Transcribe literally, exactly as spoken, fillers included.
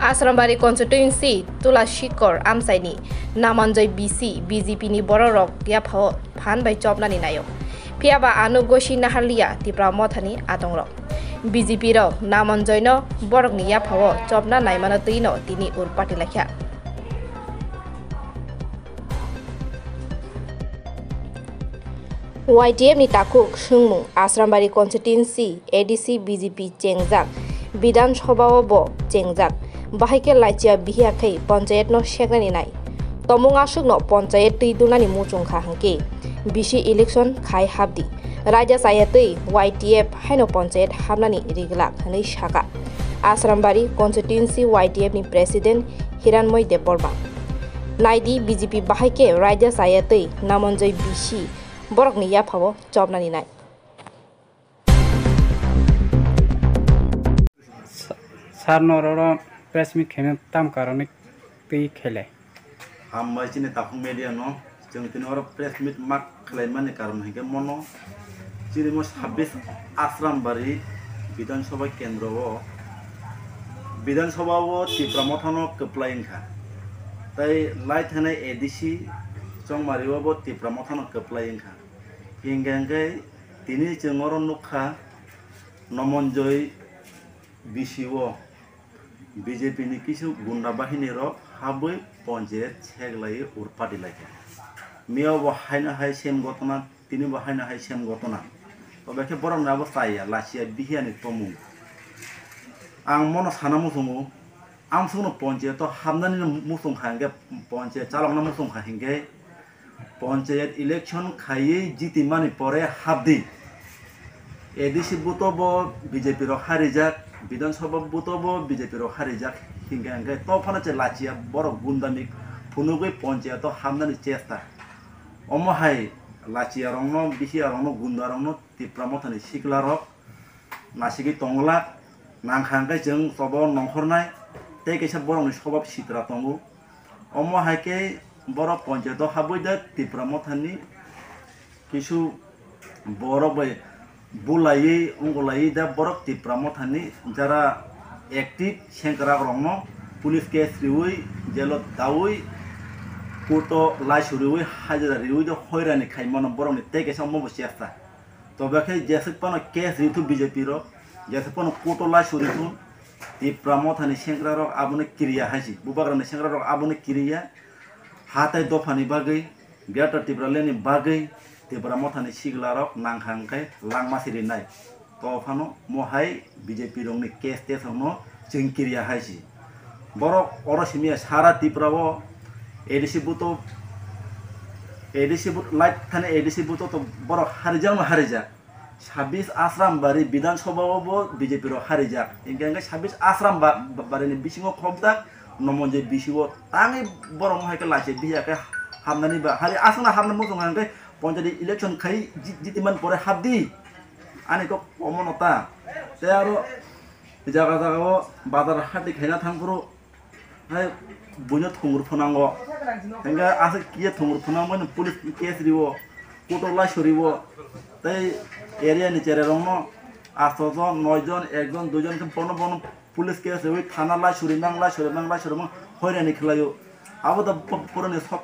Asrambari constituency Tulashikor amchaini Namanjoi B C B J P ni bororok yaphao phan bai chopnani naio. Phiyaba ano gosi naharliya Tipra Mothani atongrok. B J P rok Namanjoino borokni yaphao chopna naimano twino tini urpati laikha. Y T F ni takhuk swngmung Asrambari constituency A D C B J P chengjak, Bidhan Sabha o bo chengjak, bahai khe laichia bihiya khai panchayat no seknani nai. Tomung aswk no panchayat twi dunani muchung kha hwnkhe bisi election khai habdi. Raida chaya twi Y T F haino panchayat habnani riglak hwnwi saka Asrambari constituency Y T F ni president Hiranmoy Debbarma. Naidi B J P bahai khe raida chaya twi Namanjoi bisi borokni yaphao chopnani nai. Sir no roro press meet khaina tam karoni twi khailai. Hambai chini takhuk media no, chwng tini oro press meet ma khlaimani karon hinkhe mono chini mo sabbish Asrambari Bidhan Sabha kendro o, Bidhan Sabha o Tipra Motha no kwplai wngkha, tai lai thanai A D C Chongmari o bo Tipra Motha no kwplai wngkha. Hinkhe hinkhe tini chwng oro nukha Nomonjoi B C o B J P ni kisu gunda bahini rok habwi ponchayat seglaiwi urpati laikha. Miyao bo haino hai same gotona, tini bo haino hai same gotona. Tobe khe borok ni abo chaya, lachiya, bihiya ni tomung. Ang mono sana muchungo, amsukno ponchayat o habnani muchung kha hinkhe, ponchayat chalokna muchung kha hinkhe, Ponchayat election khaiwi jitimani pore habdi. A D C buto bo B J P rok harijak, Bidhan Sabha buto bo B J P rok harijak. Hinkhe hinkhe to phano che lachiya borok gundamik phunugwi ponchayato habnani chesta. Omo hai lachiya rokno, bisiya rokno, gunda rokno Tipra Mothani sikla rok nasigwi tongwlak, nangkha hwnkhe chwng chobo nongkhornai, tei kaisa borokni swbab sitra tongo. Omo hai khe borok ponchayato habwi da Tipra Mothani kisu borok bai bulaiwi wngulaiwi da borok Tipra Mothani jara active sengkrak rokno police case riwi, jailo dawi, court o laisuriwi, hajira riwi da hoirani khaimano borokni tei kaisa omo bo chesta. Tobe khe jeswk phano case rithu B J P rok, jeswk phano court o laisuri thu, Tipra Mothani sengkrak rok abono kiriya hai si, bubagrani sengkrak rok abono kiriya, ha tai dophani bagwi, Greater Tipraland ni bagwi Tipra Mothani sikla rok nangkha hwnkhe langma sirinai. To phano mohai B J P rokni case tesongno chwng kiriya hai si. Borok oro simiya sara Tripura o A D C buto, A D C but-, light thani A D C buto to borok harijakno harijak. Sabis Asrambari Bidhan Sabha o bo B J P rok harijak. Hinkhe hinkhe Sabis Asram ba-, ba-, barini bisingo khobjak Nomonjoi B C o tangwi borok mohai khe lachi biya khe hamnani ba. Hari aswkno hamna muchung hwnkhe ponchayat election khai ji-, jitiman pore habdi. Ani kok omono ta. Tei aro jaga jaga o bazar hati khaina thangphuru hai buino thungur phunango. Hinkhe aswk kiye thungur phunangmani police case riwo, court o laisuriwo. Tei area ni cherai rokno asto jon, noi jon, ek jon, dui jon khe bono bono police case riwi thana laisuri mang, laisuri mang, laisuri mang hoirani khlaio. Abo da bo-, boroni sokha